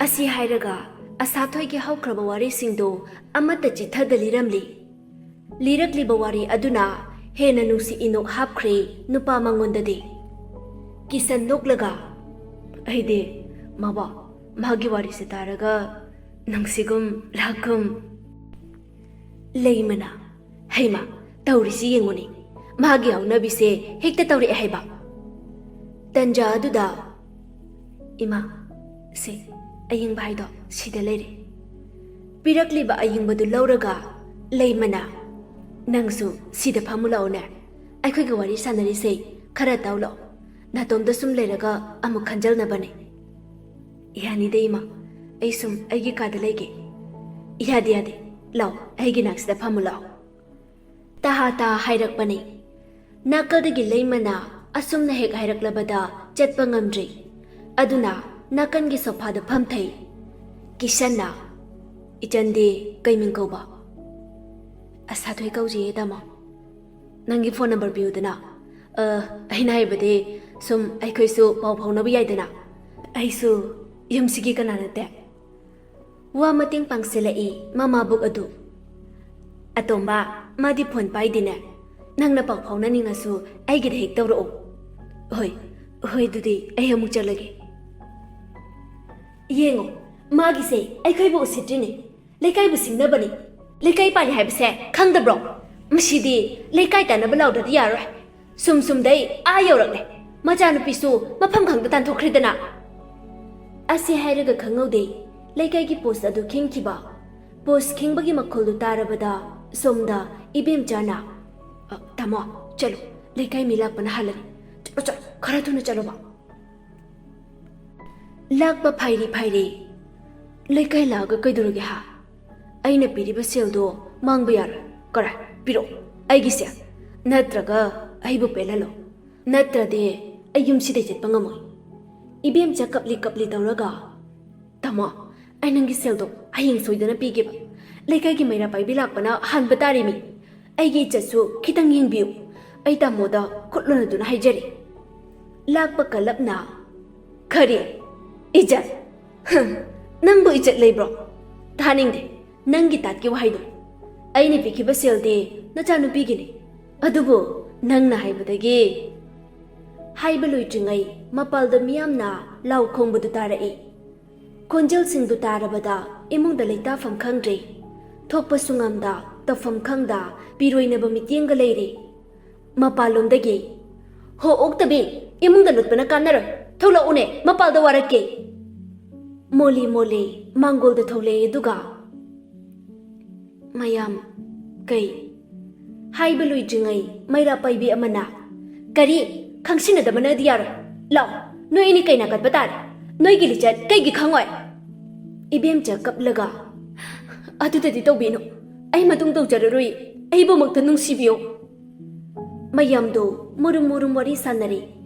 ꯑꯁꯤ ꯍꯥꯏꯔꯒ ꯑꯁꯥꯊꯣꯏꯒꯤ ꯍꯧꯈ꯭ꯔꯕ ꯋꯥꯔꯤꯁꯤꯡꯗꯨ ꯑꯃꯠꯇ ꯆꯤꯊꯗ ꯂꯤꯔꯝꯂꯤ꯫ ꯂꯤꯔꯛꯂꯤꯕ ꯋꯥꯔꯤ ꯑꯗꯨꯅ ꯍꯦꯟꯅ ꯅꯨꯡꯁꯤ ꯏꯅꯣꯛ ꯍꯥꯞꯈ꯭ꯔꯦ ꯅꯨꯄꯥ ꯃꯉꯣꯟꯗꯗꯤ꯫ ꯀꯤꯁꯟ ꯅꯣꯛꯂꯒ, "ꯑꯩꯗꯤ ꯃꯥꯕꯣ, ꯃꯥꯒꯤ ꯋꯥꯔꯤꯁꯦ ꯇꯥꯔꯒ ꯅꯨꯡꯁꯤꯒꯨꯝ ꯂꯥꯛꯀꯨꯝ꯫" ꯂꯩꯃꯅ, "ꯍꯩꯃ, ꯇꯧꯔꯤꯁꯤ ꯌꯦꯡꯉꯨꯅꯦ, ꯃꯥꯒꯤ ꯍꯧꯅꯕꯤꯁꯦ ꯍꯦꯛꯇ ꯇꯧꯔꯛꯑꯦ ꯍꯥꯏꯕ꯫" ꯇꯟꯖꯥ ꯑꯗꯨꯗ, "ꯏꯃꯥ, ꯁꯦ, ꯑꯌꯤꯡꯕ ꯍꯥꯏꯗꯣ ꯁꯤꯗ ꯂꯩꯔꯦ꯫" ꯄꯤꯔꯛꯂꯤꯕ ꯑꯌꯤꯡꯕꯗꯨ ꯂꯧꯔꯒ ꯂꯩꯃꯅ, "ꯅꯪꯁꯨ ꯁꯤꯗ ꯐꯝꯃꯨ ꯂꯥꯛꯑꯣꯅꯦ, ꯑꯩꯈꯣꯏꯒ ꯋꯥꯔꯤ ꯁꯥꯟꯅꯔꯤꯁꯦ ꯈꯔ ꯇꯥꯎ ꯂꯥꯛꯑꯣ, ꯅꯥꯇꯣꯝꯗ ꯁꯨꯝ ꯂꯩꯔꯒ ꯑꯃꯨꯛ ꯈꯟꯖꯜꯅꯕꯅꯦ꯫" "ꯌꯥꯅꯤꯗ ꯏꯃꯥ, ꯑꯩ ꯁꯨꯝ ꯑꯩꯒꯤ ꯀꯥꯗ ꯂꯩꯒꯦ꯫" "ꯌꯥꯗꯦ, ꯌꯥꯗꯦ, ꯂꯥꯛꯑꯣ, ꯑꯩꯒꯤ ꯅꯥꯛꯁꯤꯗ ꯐꯝꯃꯨ ꯂꯥꯛꯑꯣ꯫" ꯇꯍꯥ ꯇꯍꯥ ꯍꯥꯏꯔꯛꯄꯅꯤ꯫ ꯅꯥꯀꯜꯗꯒꯤ ꯂꯩꯃꯅ ꯑꯁꯨꯝꯅ ꯍꯦꯛ ꯍꯥꯏꯔꯛꯂꯕꯗ ꯆꯠꯄ ꯉꯝꯗ꯭ꯔꯤ꯫ ꯑꯗꯨꯅ ꯅꯥꯀꯟꯒꯤ ꯁꯣꯐꯥꯗ ꯐꯝꯊꯩ꯫ ꯀꯤꯁꯟꯅ, "ꯏꯆꯟꯗꯤ ꯀꯩ ꯃꯤꯡ ꯀꯧꯕ?" "ꯑꯁꯥꯊꯣꯏ ꯀꯧꯖꯩꯌꯦ, ꯇꯥꯃꯣ꯫" "ꯅꯪꯒꯤ ꯐꯣꯟ ꯅꯝꯕꯔ ꯄꯤꯌꯨꯗꯅ꯫" "ꯑ, ꯑꯩꯅ ꯍꯥꯏꯕꯗꯤ, ꯁꯨꯝ ꯑꯩꯈꯣꯏꯁꯨ ꯄꯥꯎ ꯐꯥꯎꯅꯕ ꯌꯥꯏꯗꯅ꯫ ꯑꯩꯁꯨ ꯌꯨꯝꯁꯤꯒꯤ ꯀꯅꯥ ꯅꯠꯇꯦ꯫" ꯋꯥ ꯃꯇꯦꯡ ꯄꯥꯡꯁꯤꯜꯂꯛꯏ ꯃꯃꯥꯕꯣꯛ ꯑꯗꯨ꯫ "ꯑꯇꯣꯝꯕ, ꯃꯥꯗꯤ ꯐꯣꯟ ꯄꯥꯏꯗꯦꯅꯦ꯫ ꯅꯪꯅ ꯄꯥꯎ ꯐꯥꯎꯅꯅꯤꯡꯉꯁꯨ ꯑꯩꯒꯤꯗ ꯍꯦꯛ ꯇꯧꯔꯛꯎ꯫" "ꯍꯣꯏ, ꯍꯣꯏ, ꯑꯗꯨꯗꯤ ꯑꯩ ꯑꯃꯨꯛ ꯆꯠꯂꯒꯦ꯫" "ꯌꯦꯡꯉꯣ, ꯃꯥꯒꯤꯁꯦ ꯑꯩꯈꯣꯏꯕꯨ ꯎꯁꯤꯠꯇ꯭ꯔꯤꯅꯦ꯫ ꯂꯩꯀꯥꯏꯕꯨ ꯁꯤꯡꯅꯕꯅꯤ꯫ ꯂꯩꯀꯥꯏ ꯄꯥꯜꯂꯤ ꯍꯥꯏꯕꯁꯦ ꯈꯪꯗꯕ꯭ꯔꯣ? ꯃꯁꯤꯗꯤ ꯂꯩꯀꯥꯏ ꯇꯥꯟꯅꯕ ꯂꯥꯎꯗ꯭ꯔꯗꯤ ꯌꯥꯔꯣꯏ꯫ ꯁꯨꯝ ꯁꯨꯝꯗꯩ ꯑꯥ ꯌꯧꯔꯛꯂꯦ꯫ ꯃꯆꯥꯅꯨꯄꯤꯁꯨ ꯃꯐꯝ ꯈꯪꯗ ꯇꯥꯟꯊꯣꯛꯈ꯭ꯔꯦꯗꯅ꯫" ꯑꯁꯤ ꯍꯥꯏꯔꯒ ꯈꯪꯍꯧꯗꯦ, ꯂꯩꯀꯥꯏꯒꯤ ꯄꯣꯁ ꯑꯗꯨ ꯈꯤꯡꯈꯤꯕ꯫ ꯄꯣꯁ ꯈꯤꯡꯕꯒꯤ ꯃꯈꯣꯜꯗꯨ ꯇꯥꯔꯕꯗ ꯁꯣꯝꯗ ꯏꯕꯦꯝꯆꯥꯅ, "ꯑ, ꯇꯥꯃꯣ, ꯆꯠꯂꯨ, ꯂꯩꯀꯥꯏ ꯃꯤ ꯂꯥꯛꯄꯅ ꯍꯥꯜꯂꯅꯤ꯫ ꯆꯠꯂꯣ, ꯆꯠꯂꯣ, ꯈꯔ ꯊꯨꯅ ꯆꯠꯂꯣꯕ꯫" ꯂꯥꯛꯄ ꯐꯥꯏꯔꯤ ꯐꯥꯏꯔꯤ꯫ "ꯂꯩꯀꯥꯏ ꯂꯥꯛꯑꯒ ꯀꯩꯗꯧꯔꯒꯦ ꯍꯥ? ꯑꯩꯅ ꯄꯤꯔꯤꯕ ꯁꯦꯜꯗꯣ ꯃꯥꯡꯕ ꯌꯥꯔꯣꯏ꯫ ꯀꯔꯥꯏ? ꯄꯤꯔꯛꯑꯣ꯫ ꯑꯩꯒꯤ ꯁꯦꯜ, ꯅꯠꯇ꯭ꯔꯒ ꯑꯩꯕꯨ ꯄꯦꯜꯍꯜꯂꯣ, ꯅꯠꯇ꯭ꯔꯗꯤ ꯑꯩ ꯌꯨꯝꯁꯤꯗꯩ ꯆꯠꯄ ꯉꯝꯃꯣꯏ꯫ ꯏꯕꯦꯝꯆꯥ ꯀꯞꯂꯤ ꯀꯞꯂꯤ ꯇꯧꯔꯒ, "ꯇꯥꯃꯣ, ꯑꯩ ꯅꯪꯒꯤ ꯁꯦꯜꯗꯣ ꯍꯌꯦꯡ ꯁꯣꯏꯗꯅ ꯄꯤꯒꯦꯕ꯫ ꯂꯩꯀꯥꯏꯒꯤ ꯃꯩꯔꯥ ꯄꯥꯏꯕꯤ ꯂꯥꯛꯄꯅ ꯍꯥꯟꯕ ꯇꯥꯔꯦꯃꯤ꯫ ꯑꯩꯒꯤ ꯏꯖꯠꯁꯨ ꯈꯤꯇꯪ ꯌꯦꯡꯕꯤꯌꯨ꯫ ꯑꯩ ꯇꯥꯃꯣꯗ ꯈꯨꯠ ꯂꯣꯟꯅꯗꯨꯅ ꯍꯥꯏꯖꯔꯤ꯫" ꯂꯥꯛꯄ ꯀꯜꯂꯞꯅ, "ꯀꯔꯤ? ꯏꯖꯠ? ꯍꯝ, ꯅꯪꯕꯨ ꯏꯖꯠ ꯂꯩꯕ꯭ꯔꯣ? ꯇꯥꯅꯤꯡꯗꯦ ꯅꯪꯒꯤ ꯇꯥꯠꯀꯤ ꯋꯥꯍꯩꯗꯣ꯫ ꯑꯩꯅ ꯄꯤꯈꯤꯕ ꯁꯦꯜꯗꯤ ꯅꯆꯥꯅꯨꯄꯤꯒꯤꯅꯤ꯫ ꯑꯗꯨꯕꯨ ꯅꯪꯅ ꯍꯥꯏꯕꯗꯒꯤ꯫" ꯍꯥꯏꯕ ꯂꯣꯏꯗ꯭ꯔꯤꯉꯩ ꯃꯄꯥꯜꯗ ꯃꯤꯌꯥꯝꯅ ꯂꯥꯎ ꯈꯣꯡꯕꯗꯨ ꯇꯥꯔꯛꯏ꯫ ꯈꯣꯟꯖꯦꯜꯁꯤꯡꯗꯨ ꯇꯥꯔꯕꯗ ꯏꯃꯨꯡꯗ ꯂꯩꯇꯥꯐꯝ ꯈꯪꯗ꯭ꯔꯦ꯫ ꯊꯣꯛꯄꯁꯨ ꯉꯝꯗ, ꯇꯧꯐꯝ ꯈꯪꯗ, ꯄꯤꯔꯣꯏꯅꯕ ꯃꯤꯠꯌꯦꯡꯒ ꯂꯩꯔꯤ꯫ ꯃꯄꯥꯟꯂꯣꯝꯗꯒꯤ, "ꯍꯣ ꯑꯣꯛꯇꯕꯤ, ꯏꯃꯨꯡꯗ ꯂꯨꯠꯄꯅ ꯀꯥꯟꯅꯔꯣꯏ꯫ ꯊꯣꯛꯂꯛꯎꯅꯦ, ꯃꯄꯥꯜꯗ ꯋꯥꯔꯛꯀꯦ꯫" ꯃꯣꯂꯤ ꯃꯣꯂꯤ ꯃꯥꯡꯒꯣꯜꯗ ꯊꯣꯛꯂꯛꯑꯦ, ꯑꯗꯨꯒ, "ꯃꯌꯥꯝ, ꯀꯩ?" ꯍꯥꯏꯕ ꯂꯣꯏꯗ꯭ꯔꯤꯉꯩ ꯃꯩꯔꯥ ꯄꯥꯏꯕꯤ ꯑꯃꯅ, "ꯀꯔꯤ? ꯈꯪꯁꯤꯟꯅꯗꯕꯅꯗꯤ ꯌꯥꯔꯣꯏ꯫ ꯂꯥꯛꯑꯣ, ꯅꯣꯏ ꯑꯅꯤ ꯀꯩꯅꯥ ꯀꯠꯄ ꯇꯥꯔꯦ꯫ ꯅꯣꯏꯒꯤ ꯂꯤꯆꯠ ꯀꯩꯒꯤ ꯈꯪꯉꯣꯏ?" ꯏꯕꯦꯝꯆꯥ ꯀꯞꯂꯒ, "ꯑꯗꯨꯗꯗꯤ ꯇꯧꯕꯤꯅꯨ꯫ ꯑꯩ ꯃꯇꯨꯡ ꯇꯧꯖꯔꯔꯣꯏ꯫ ꯑꯩꯕꯨꯃꯛꯇ ꯅꯨꯡꯁꯤꯕꯤꯌꯨ꯫" ꯃꯌꯥꯝꯗꯣ ꯃꯨꯔꯨꯝ ꯃꯨꯔꯨꯝ ꯋꯥꯔꯤ ꯁꯥꯟꯅꯔꯤ꯫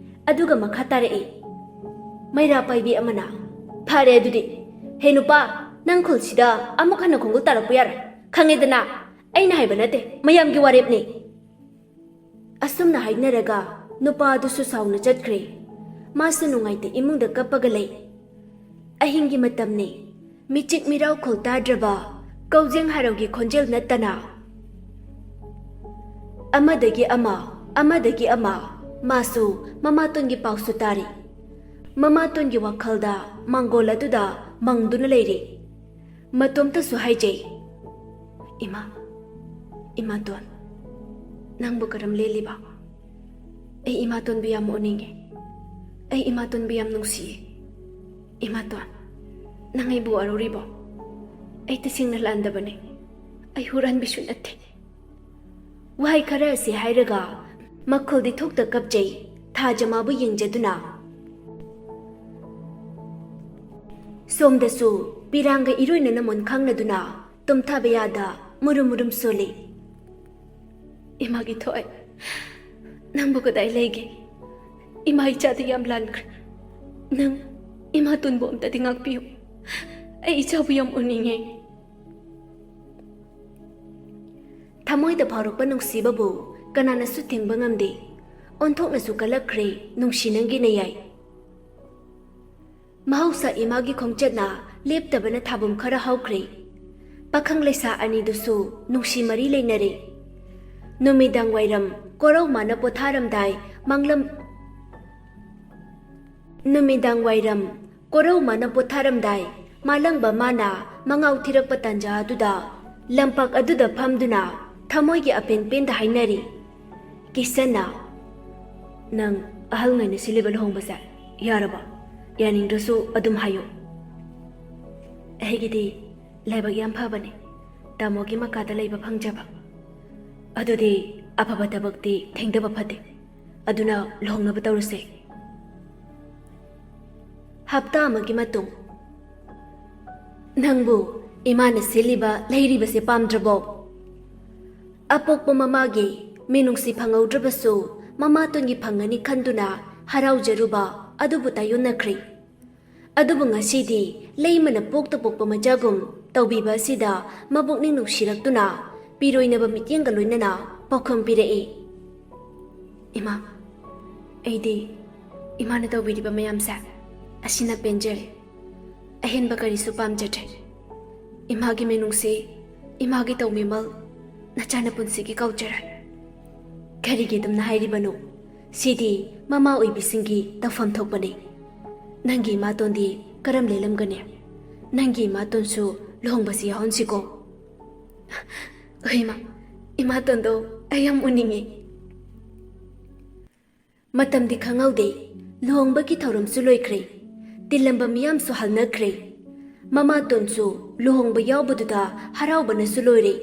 ꯑꯗꯨꯒ ꯃꯈꯥ ꯇꯥꯔꯛꯏ꯫ ꯃꯩꯔꯥ ꯄꯥꯏꯕꯤ ꯑꯃꯅ, "ꯐꯔꯦ ꯑꯗꯨꯗꯤ꯫ ꯍꯦ ꯅꯨꯄꯥ, ꯅꯪ ꯈꯨꯜꯁꯤꯗ ꯑꯃꯨꯛ ꯍꯟꯅ ꯈꯣꯡꯒꯨꯜ ꯇꯥꯔꯛꯄ ꯌꯥꯔꯣꯏ꯫ ꯈꯪꯉꯦꯗꯅ? ꯑꯩꯅ ꯍꯥꯏꯕ ꯅꯠꯇꯦ, ꯃꯌꯥꯝꯒꯤ ꯋꯥꯔꯦꯞꯅꯤ꯫" ꯑꯁꯨꯝꯅ ꯍꯥꯏꯅꯔꯒ ꯅꯨꯄꯥ ꯑꯗꯨꯁꯨ ꯁꯥꯎꯅ ꯆꯠꯈ꯭ꯔꯦ꯫ ꯃꯥꯁꯨ ꯅꯨꯡꯉꯥꯏꯇ ꯏꯃꯨꯡꯗ ꯀꯞꯄꯒ ꯂꯩ꯫ ꯑꯍꯤꯡꯒꯤ ꯃꯇꯝꯅꯤ꯫ ꯃꯤꯆꯤꯛ ꯃꯤꯔꯥꯎꯈꯣꯜ ꯇꯥꯗ꯭ꯔꯕ, ꯀꯧꯖꯦꯡ ꯍꯔꯥꯎꯒꯤ ꯈꯣꯟꯖꯦꯜ ꯅꯠꯇꯅ꯫ ꯑꯃꯗꯒꯤ ꯑꯃ, ꯑꯃꯗꯒꯤ ꯑꯃ, ꯃꯥꯁꯨ ꯃꯃꯥꯇꯣꯟꯒꯤ ꯄꯥꯎꯁꯨ ꯇꯥꯔꯤ꯫ ꯃꯃꯥꯇꯣꯟꯒꯤ ꯋꯥꯈꯜꯗ ꯃꯥꯡꯒꯣꯜ ꯑꯗꯨꯗ ꯃꯪꯗꯨꯅ ꯂꯩꯔꯤ꯫ ꯃꯇꯣꯝꯇꯁꯨ ꯍꯥꯏꯖꯩ, "ꯏꯃꯥ, ꯏꯃꯥꯇꯣꯟ, ꯅꯪꯕꯨ ꯀꯔꯝ ꯂꯦꯜꯂꯤꯕ? ꯑꯩ ꯏꯃꯥꯇꯣꯟꯕꯨ ꯌꯥꯝ ꯎꯅꯤꯡꯉꯦ꯫ ꯑꯩ ꯏꯃꯥꯇꯣꯟꯕꯨ ꯌꯥꯝ ꯅꯨꯡꯁꯤꯌꯦ꯫ ꯏꯃꯥꯇꯣꯟ, ꯅꯪ ꯑꯩꯕꯨ ꯋꯥꯔꯧꯔꯤꯕꯣ? ꯑꯩ ꯇꯁꯦꯡꯅ ꯂꯥꯟꯗꯕꯅꯦ꯫ ꯑꯩ ꯍꯨꯔꯥꯟꯕꯤꯁꯨ ꯅꯠꯇꯦ꯫" ꯋꯥꯍꯩ ꯈꯔ ꯑꯁꯤ ꯍꯥꯏꯔꯒ ꯃꯈꯣꯜꯗꯤ ꯊꯣꯛꯇ ꯀꯞꯆꯩ, ꯊꯥꯖ ꯃꯥꯕꯨ ꯌꯦꯡꯖꯗꯨꯅ꯫ ꯁꯣꯝꯗꯁꯨ ꯄꯤꯔꯥꯡꯒ ꯏꯔꯣꯏꯅꯅ ꯃꯣꯟꯈꯥꯡꯅꯗꯨꯅ ꯇꯨꯝꯊꯕ ꯌꯥꯗ ꯃꯨꯔꯨꯝ ꯃꯨꯔꯨꯝ ꯁꯣꯜꯂꯤ꯫ ꯏꯃꯥꯒꯤ ꯊꯋꯥꯏ, ꯅꯪꯕꯨ ꯀꯗꯥꯏ ꯂꯩꯒꯦ? ꯏꯃꯥ ꯏꯆꯥꯗꯤ ꯌꯥꯝ ꯂꯥꯟꯈ꯭ꯔꯦ꯫ ꯅꯪ ꯏꯃꯥꯇꯣꯟꯕꯨ ꯑꯝꯇꯗꯤ ꯉꯥꯛꯄꯤꯌꯨ꯫ ꯑꯩ ꯏꯆꯥꯕꯨ ꯌꯥꯝ ꯎꯅꯤꯡꯉꯦ꯫ ꯊꯃꯣꯏꯗ ꯐꯥꯎꯔꯛꯄ ꯅꯨꯡꯁꯤꯕꯕꯨ ꯀꯅꯥꯅꯁꯨ ꯊꯤꯡꯕ ꯉꯝꯗꯦ꯫ ꯑꯣꯟꯊꯣꯛꯅꯁꯨ ꯀꯜꯂꯛꯈ꯭ꯔꯦ ꯅꯨꯡꯁꯤ ꯅꯪꯒꯤ ꯅꯌꯥꯏ꯫ ꯃꯍꯧꯁꯥ ꯏꯃꯥꯒꯤ ꯈꯣꯡꯆꯠꯅ ꯂꯦꯞꯇꯕꯅ ꯊꯥꯕꯨꯝ ꯈꯔ ꯍꯧꯈ꯭ꯔꯦ꯫ ꯄꯥꯈꯪ ꯂꯩꯁꯥ ꯑꯅꯤꯗꯨꯁꯨ ꯅꯨꯡꯁꯤ ꯃꯔꯤ ꯂꯩꯅꯔꯦ꯫ ꯅꯨꯃꯤꯗꯥꯡ ꯋꯥꯏꯔꯝ ꯀꯣꯔꯧ ꯃꯥꯅ ꯄꯣꯊꯥꯔꯝꯗꯥꯏ ꯃꯥꯡꯂꯝ-, ꯅꯨꯃꯤꯗꯥꯡ ꯋꯥꯏꯔꯝ ꯀꯣꯔꯧ ꯃꯥꯅ ꯄꯣꯊꯥꯔꯝꯗꯥꯏ ꯃꯥꯂꯪꯕ ꯃꯥꯅ ꯃꯉꯥꯎ ꯊꯤꯔꯛꯄ ꯇꯥꯟꯖꯥ ꯑꯗꯨꯗ ꯂꯝꯄꯥꯛ ꯑꯗꯨꯗ ꯐꯝꯗꯨꯅ ꯊꯃꯣꯏꯒꯤ ꯑꯄꯦꯟ ꯄꯦꯟꯗ ꯍꯥꯏꯅꯔꯤ꯫ ꯀꯤꯁꯟꯅ, "ꯅꯪ ꯑꯍꯜ ꯉꯩꯅ ꯁꯤꯜꯂꯤꯕ ꯂꯨꯍꯣꯡꯕꯁꯦ ꯌꯥꯔꯕꯣ? ꯌꯥꯅꯤꯡꯗ꯭ꯔꯁꯨ ꯑꯗꯨꯝ ꯍꯥꯏꯌꯨ꯫ ꯑꯩꯒꯤꯗꯤ ꯂꯥꯏꯕꯛ ꯌꯥꯝ ꯐꯕꯅꯦ, ꯇꯥꯃꯣꯒꯤ ꯃꯈꯥꯗ ꯂꯩꯕ ꯐꯪꯖꯕ꯫ ꯑꯗꯨꯗꯤ ꯑꯐꯕ ꯊꯕꯛꯇꯤ ꯊꯦꯡꯊꯕ ꯐꯠꯇꯦ꯫ ꯑꯗꯨꯅ ꯂꯨꯍꯣꯡꯅꯕ ꯇꯧꯔꯁꯦ꯫" ꯍꯞꯇꯥ ꯑꯃꯒꯤ ꯃꯇꯨꯡ꯫ "ꯅꯪꯕꯨ ꯏꯃꯥꯅ ꯁꯤꯜꯂꯤꯕ ꯂꯩꯔꯤꯕꯁꯦ ꯄꯥꯝꯗ꯭ꯔꯕꯣ?" ꯑꯄꯣꯛꯄ ꯃꯃꯥꯒꯤ ꯃꯤꯅꯨꯡꯁꯤ ꯐꯪꯍꯧꯗ꯭ꯔꯕꯁꯨ ꯃꯃꯥꯇꯣꯟꯒꯤ ꯐꯪꯒꯅꯤ ꯈꯟꯗꯨꯅ ꯍꯔꯥꯎꯖꯔꯨꯕ ꯑꯗꯨꯕꯨ ꯇꯥꯏꯌꯣꯟꯅꯈ꯭ꯔꯦ꯫ ꯑꯗꯨꯕꯨ ꯉꯁꯤꯗꯤ ꯂꯩꯃꯅ ꯄꯣꯛꯇ ꯄꯣꯛꯄ ꯃꯆꯥꯒꯨꯝ ꯇꯧꯕꯤꯕ ꯑꯁꯤꯗ ꯃꯕꯨꯛꯅꯤꯡ ꯅꯨꯡꯁꯤꯔꯛꯇꯨꯅ ꯄꯤꯔꯣꯏꯅꯕ ꯃꯤꯠꯌꯦꯡꯒ ꯂꯣꯏꯅꯅ ꯄꯥꯎꯈꯨꯝ ꯄꯤꯔꯛꯏ꯫ "ꯏꯃꯥ, ꯑꯩꯗꯤ ꯏꯃꯥꯅ ꯇꯧꯕꯤꯔꯤꯕ ꯃꯌꯥꯝꯁꯦ ꯑꯁꯤꯅ ꯄꯦꯟꯖꯔꯦ꯫ ꯑꯍꯦꯟꯕ ꯀꯔꯤꯁꯨ ꯄꯥꯝꯖꯗ꯭ꯔꯦ꯫ ꯏꯃꯥꯒꯤ ꯃꯤꯅꯨꯡꯁꯤ, ꯏꯃꯥꯒꯤ ꯇꯧꯃꯤꯃꯜ ꯅꯆꯥꯅ ꯄꯨꯟꯁꯤꯒꯤ ꯀꯥꯎꯖꯔꯣꯏ꯫" "ꯀꯔꯤꯒꯤ ꯑꯗꯨꯝꯅ ꯍꯥꯏꯔꯤꯕꯅꯣ? ꯁꯤꯗꯤ ꯃꯃꯥ ꯑꯣꯏꯕꯤꯁꯤꯡꯒꯤ ꯇꯧꯐꯝ ꯊꯣꯛꯄꯅꯤ꯫ ꯅꯪꯒꯤ ꯏꯃꯥꯇꯣꯟꯗꯤ ꯀꯔꯝ ꯂꯦꯜꯂꯝꯒꯅꯤ? ꯅꯪꯒꯤ ꯏꯃꯥꯇꯣꯟꯁꯨ ꯂꯨꯍꯣꯡꯕꯁꯤ ꯌꯥꯎꯍꯟꯁꯤꯀꯣ꯫" "ꯍꯣꯏ ꯏꯃꯥ, ꯏꯃꯥꯇꯣꯟꯗꯣ ꯑꯩ ꯌꯥꯝ ꯎꯅꯤꯡꯉꯤ꯫" ꯃꯇꯝꯗꯤ ꯈꯪꯍꯧꯗꯦ꯫ ꯂꯨꯍꯣꯡꯕꯒꯤ ꯊꯧꯔꯝꯁꯨ ꯂꯣꯏꯈ꯭ꯔꯦ꯫ ꯇꯤꯜꯂꯝꯕ ꯃꯤꯌꯥꯝꯁꯨ ꯍꯜꯅꯈ꯭ꯔꯦ꯫ ꯃꯃꯥꯇꯣꯟꯁꯨ ꯂꯨꯍꯣꯡꯕ ꯌꯥꯎꯕꯗꯨꯗ ꯍꯔꯥꯎꯕꯅꯁꯨ ꯂꯣꯏꯔꯦ꯫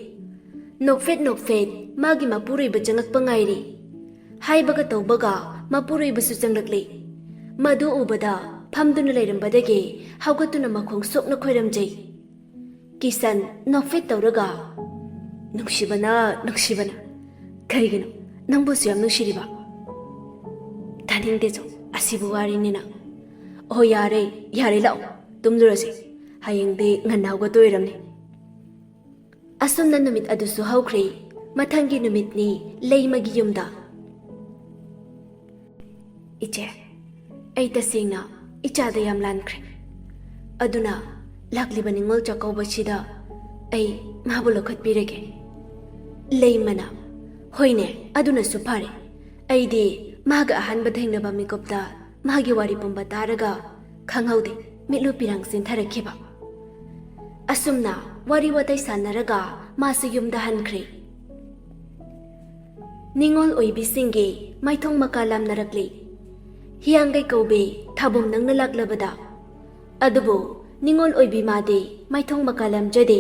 ꯅꯣꯛꯐꯦꯠ ꯅꯣꯛꯐꯦꯠ ꯃꯥꯒꯤ ꯃꯄꯨꯔꯣꯏꯕ ꯆꯪꯂꯛꯄ ꯉꯥꯏꯔꯤ꯫ ꯍꯥꯏꯕꯒ ꯇꯧꯕꯒ ꯃꯄꯨꯔꯣꯏꯕꯁꯨ ꯆꯪꯂꯛꯂꯦ꯫ ꯃꯗꯨ ꯎꯕꯗ ꯐꯝꯗꯨꯅ ꯂꯩꯔꯝꯕꯗꯒꯤ ꯍꯧꯒꯠꯇꯨꯅ ꯃꯈꯣꯡ ꯁꯣꯛꯅ ꯈꯣꯏꯔꯝꯖꯩ꯫ ꯀꯤꯁꯟ ꯅꯣꯛꯐꯦꯠ ꯇꯧꯔꯒ, "ꯅꯨꯡꯁꯤꯕꯅ, ꯅꯨꯡꯁꯤꯕꯅ, ꯀꯩꯒꯤꯅꯣ? ꯅꯪꯕꯨꯁꯨ ꯌꯥꯝ ꯅꯨꯡꯁꯤꯔꯤꯕ? ꯇꯥꯅꯤꯡꯗꯦ ꯆꯣ, ꯑꯁꯤꯕꯨ ꯋꯥꯔꯤꯅꯤꯅ꯫ ꯑꯣ, ꯌꯥꯔꯦ, ꯌꯥꯔꯦ, ꯂꯥꯛꯑꯣ, ꯇꯨꯝꯂꯨꯔꯁꯤ꯫ ꯍꯌꯦꯡꯗꯤ ꯉꯟꯅ ꯍꯧꯒꯠꯇꯣꯏꯔꯝꯅꯤ꯫ ꯑꯁꯨꯝꯅ ꯅꯨꯃꯤꯠ ꯑꯗꯨꯁꯨ ꯍꯧꯈ꯭ꯔꯦ꯫ ꯃꯊꯪꯒꯤ ꯅꯨꯃꯤꯠꯅꯤ ꯂꯩꯃꯒꯤ ꯌꯨꯝꯗ꯫ "ꯏꯆꯦ, ꯑꯩ ꯇꯁꯦꯡꯅ ꯏꯆꯥꯗ ꯌꯥꯝ ꯂꯥꯟꯈ꯭ꯔꯦ꯫ ꯑꯗꯨꯅ ꯂꯥꯛꯂꯤꯕ ꯅꯤꯉꯣꯜ ꯆꯥꯛꯀꯧꯕꯁꯤꯗ ꯑꯩ ꯃꯥꯕꯨ ꯂꯧꯈꯠꯄꯤꯔꯒꯦ꯫" ꯂꯩꯃꯅ, "ꯍꯣꯏꯅꯦ, ꯑꯗꯨꯅꯁꯨ ꯐꯔꯦ꯫ ꯑꯩꯗꯤ ꯃꯥꯒ ꯑꯍꯥꯟꯕ ꯊꯦꯡꯅꯕ ꯃꯤꯀꯨꯞꯇ ꯃꯥꯒꯤ ꯋꯥꯔꯤ ꯄꯨꯝꯕ ꯇꯥꯔꯒ ꯈꯪꯍꯧꯗꯦ, ꯃꯤꯠꯂꯨ ꯄꯤꯔꯥꯡ ꯆꯦꯟꯊꯔꯛꯈꯤꯕ꯫" ꯑꯁꯨꯝꯅ ꯋꯥꯔꯤ ꯋꯥꯇꯥꯏ ꯁꯥꯟꯅꯔꯒ ꯃꯥꯁꯨ ꯌꯨꯝꯗ ꯍꯟꯈ꯭ꯔꯦ꯫ ꯅꯤꯉꯣꯜ ꯑꯣꯏꯕꯤꯁꯤꯡꯒꯤ ꯃꯥꯏꯊꯣꯡ ꯃꯀꯥ ꯂꯥꯝꯅꯔꯛꯂꯤ꯫ ꯍꯤꯌꯥꯡꯒꯩ ꯀꯧꯕꯤ ꯊꯥꯕꯨꯝ ꯅꯪꯅ ꯂꯥꯛꯂꯕꯗ꯫ ꯑꯗꯨꯕꯨ ꯅꯤꯉꯣꯜ ꯑꯣꯏꯕꯤ ꯃꯥꯗꯤ ꯃꯥꯏꯊꯣꯡ ꯃꯀꯥ ꯂꯥꯝꯖꯗꯦ꯫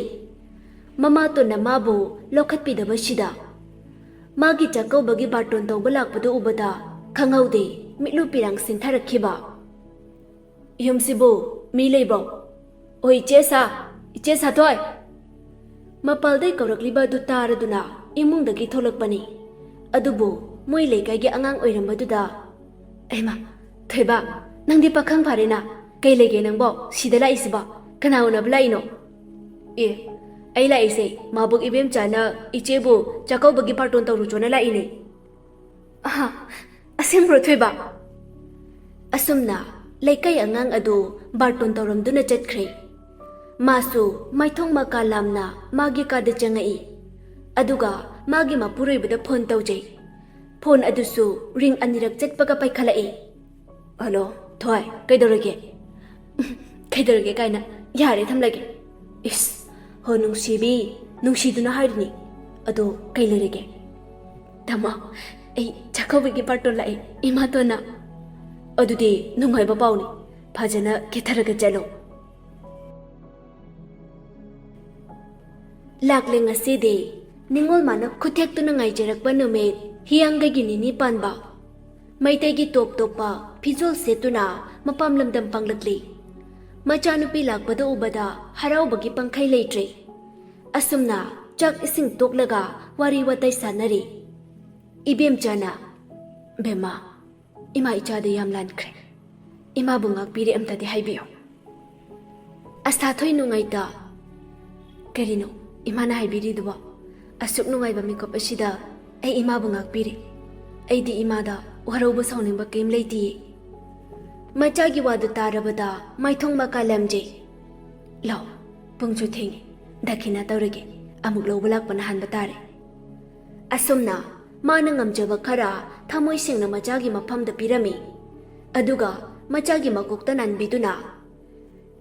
ꯃꯃꯥꯇꯣꯟꯅ ꯃꯥꯕꯨ ꯂꯧꯈꯠꯄꯤꯗꯕꯁꯤꯗ, ꯃꯥꯒꯤ ꯆꯥꯛꯀꯧꯕꯒꯤ ꯕꯥꯔꯇꯣꯟ ꯇꯧꯕ ꯂꯥꯛꯄꯗꯨ ꯎꯕꯗ ꯈꯪꯍꯧꯗꯦ, ꯃꯤꯠꯂꯨ ꯄꯤꯔꯥꯡ ꯁꯤꯟꯊꯔꯛꯈꯤꯕ꯫ "ꯌꯨꯝꯁꯤꯕꯨ ꯃꯤ ꯂꯩꯕ꯭ꯔꯣ? ꯑꯣ, ꯏꯆꯦ ꯁꯥ, ꯏꯆꯦ ꯁꯥꯊꯣꯏ!" ꯃꯄꯥꯜꯗꯩ ꯀꯧꯔꯛꯂꯤꯕ ꯑꯗꯨ ꯇꯥꯔꯗꯨꯅ ꯏꯃꯨꯡꯗꯒꯤ ꯊꯣꯛꯂꯛꯄꯅꯤ꯫ ꯑꯗꯨꯕꯨ ꯃꯣꯏ ꯂꯩꯀꯥꯏꯒꯤ ꯑꯉꯥꯡ ꯑꯣꯏꯔꯝꯕꯗꯨꯗ, "ꯑꯩꯃ, ꯊꯣꯏꯕ, ꯅꯪꯗꯤ ꯄꯥꯈꯪ ꯐꯥꯔꯦꯅ꯫ ꯀꯩ ꯂꯩꯒꯦ ꯅꯪꯕꯣ? ꯁꯤꯗ ꯂꯥꯛꯏꯁꯤꯕꯣ? ꯀꯅꯥ ꯎꯅꯕ ꯂꯥꯛꯏꯅꯣ?" "ꯑꯦ, ꯑꯩ ꯂꯥꯛꯏꯁꯦ ꯃꯥꯕꯣꯛ ꯏꯕꯦꯝꯆꯥꯅ ꯏꯆꯦꯕꯨ ꯆꯥꯛꯀꯧꯕꯒꯤ ꯕꯥꯔꯇꯣꯟ ꯇꯧꯔꯨꯆꯣꯅ ꯂꯥꯛꯏꯅꯦ꯫" "ꯑꯍꯥ, ꯑꯁꯦꯡꯕ꯭ꯔꯣ ꯊꯣꯏꯕ?" ꯑꯁꯨꯝꯅ ꯂꯩꯀꯥꯏ ꯑꯉꯥꯡ ꯑꯗꯨ ꯕꯥꯔꯇꯣꯟ ꯇꯧꯔꯝꯗꯨꯅ ꯆꯠꯈ꯭ꯔꯦ꯫ ꯃꯥꯁꯨ ꯃꯥꯏꯊꯣꯡ ꯃꯀꯥ ꯂꯥꯝꯅ ꯃꯥꯒꯤ ꯀꯥꯗ ꯆꯪꯉꯛꯏ꯫ ꯑꯗꯨꯒ ꯃꯥꯒꯤ ꯃꯄꯨꯔꯣꯏꯕꯗ ꯐꯣꯟ ꯇꯧꯖꯩ꯫ ꯐꯣꯟ ꯑꯗꯨꯁꯨ ꯔꯤꯡ ꯑꯅꯤꯔꯛ ꯆꯠꯄꯒ ꯄꯥꯏꯈꯠꯂꯛꯏ꯫ "ꯍꯜꯂꯣ, ꯊꯣꯏ, ꯀꯩꯗꯧꯔꯒꯦ?" "ꯀꯩꯗꯧꯔꯒꯦ ꯀꯥꯏꯅ, ꯌꯥꯔꯦ, ꯊꯝꯂꯒꯦ꯫" "ꯏꯁ, ꯍꯣ ꯅꯨꯡꯁꯤꯕꯤ, ꯅꯨꯡꯁꯤꯗꯨꯅ ꯍꯥꯏꯔꯤꯅꯤ꯫ ꯑꯗꯣ ꯀꯩ ꯂꯩꯔꯒꯦ?" "ꯇꯥꯃꯣ, ꯑꯩ ꯆꯥꯛꯀꯧꯕꯒꯤ ꯕꯥꯔꯇꯣꯟ ꯂꯥꯛꯑꯦ, ꯏꯃꯥꯇꯣꯟꯅ꯫" "ꯑꯗꯨꯗꯤ ꯅꯨꯡꯉꯥꯏꯕ ꯄꯥꯎꯅꯤ, ꯐꯖꯅ ꯀꯦꯊꯔꯒ ꯆꯠꯂꯣ꯫" ꯂꯥꯛꯂꯦ ꯉꯁꯤꯗꯤ ꯅꯤꯉꯣꯜ ꯃꯥꯅ ꯈꯨꯊꯦꯛꯇꯨꯅ ꯉꯥꯏꯖꯔꯛꯄ ꯅꯨꯃꯤꯠ, ꯍꯤꯌꯥꯡꯒꯩꯒꯤ ꯅꯤꯅꯤ ꯄꯥꯟꯕ꯫ ꯃꯩꯇꯩꯒꯤ ꯇꯣꯞ ꯇꯣꯞꯄ ꯐꯤꯖꯣꯜ ꯁꯦꯠꯇꯨꯅ ꯃꯄꯥꯝ ꯂꯝꯗꯝ ꯄꯥꯡꯂꯛꯂꯤ꯫ ꯃꯆꯥꯅꯨꯄꯤ ꯂꯥꯛꯄꯗ ꯎꯕꯗ ꯍꯔꯥꯎꯕꯒꯤ ꯄꯪꯈꯩ ꯂꯩꯇ꯭ꯔꯦ꯫ ꯑꯁꯨꯝꯅ ꯆꯥꯛ ꯏꯁꯤꯡ ꯇꯣꯛꯂꯒ ꯋꯥꯔꯤ ꯋꯥꯇꯥꯏ ꯁꯥꯟꯅꯔꯤ꯫ ꯏꯕꯦꯝꯆꯥꯅ, "ꯕꯦꯝꯃ, ꯏꯃꯥ ꯏꯆꯥꯗ ꯌꯥꯝ ꯂꯥꯟꯈ꯭ꯔꯦ꯫ ꯏꯃꯥꯕꯨ ꯉꯥꯛꯄꯤꯔꯦ ꯑꯝꯇꯗꯤ ꯍꯥꯏꯕꯤꯌꯨ꯫" ꯑꯁꯥꯊꯣꯏ ꯅꯨꯡꯉꯥꯏꯇ, "ꯀꯔꯤꯅꯣ ꯏꯃꯥꯅ ꯍꯥꯏꯕꯤꯔꯤꯗꯨꯕꯣ? ꯑꯁꯨꯛ ꯅꯨꯡꯉꯥꯏꯕ ꯃꯤꯀꯨꯞ ꯑꯁꯤꯗ ꯑꯩ ꯏꯃꯥꯕꯨ ꯉꯥꯛꯄꯤꯔꯦ꯫ ꯑꯩꯗꯤ ꯏꯃꯥꯗ ꯋꯥꯔꯧꯕ ꯁꯥꯎꯅꯤꯡꯕ ꯀꯔꯤꯝ ꯂꯩꯇꯤꯌꯦ꯫" ꯃꯆꯥꯒꯤ ꯋꯥꯗꯨ ꯇꯥꯔꯕꯗ ꯃꯥꯏꯊꯣꯡ ꯃꯀꯥ ꯂꯝꯖꯩ꯫ "ꯂꯥꯎ, ꯄꯨꯡꯁꯨ ꯊꯦꯡꯉꯦ, ꯗꯈꯤꯅꯥ ꯇꯧꯔꯒꯦ, ꯑꯃꯨꯛ ꯂꯧꯕ ꯂꯥꯛꯄꯅ ꯍꯥꯟꯕ ꯇꯥꯔꯦ꯫" ꯑꯁꯨꯝꯅ ꯃꯥꯅ ꯉꯝꯖꯕ ꯈꯔ ꯊꯃꯣꯏ ꯁꯦꯡꯅ ꯃꯆꯥꯒꯤ ꯃꯐꯝꯗ ꯄꯤꯔꯝꯃꯤ꯫ ꯑꯗꯨꯒ ꯃꯆꯥꯒꯤ ꯃꯀꯣꯛꯇ ꯅꯥꯟꯕꯤꯗꯨꯅ,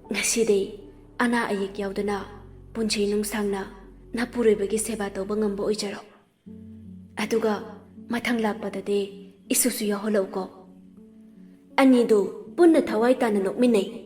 "ꯉꯁꯤꯗꯤ ꯑꯅꯥ ꯑꯌꯦꯛ ꯌꯥꯎꯗꯅ ꯄꯨꯟꯁꯤ ꯅꯨꯡꯁꯥꯡꯅ ꯅꯄꯨꯔꯣꯏꯕꯒꯤ ꯁꯦꯕꯥ ꯇꯧꯕ ꯉꯝꯕ ꯑꯣꯏꯖꯔꯣ꯫ ꯑꯗꯨꯒ ꯃꯊꯪ ꯂꯥꯛꯄꯗꯗꯤ ꯏꯁꯨꯁꯨ ꯌꯥꯎꯍꯜꯂꯛꯎꯀꯣ꯫" ꯑꯅꯤꯗꯨ ꯄꯨꯟꯅ ꯊꯋꯥꯏ ꯇꯥꯅ ꯅꯣꯛꯃꯤꯟꯅꯩ꯫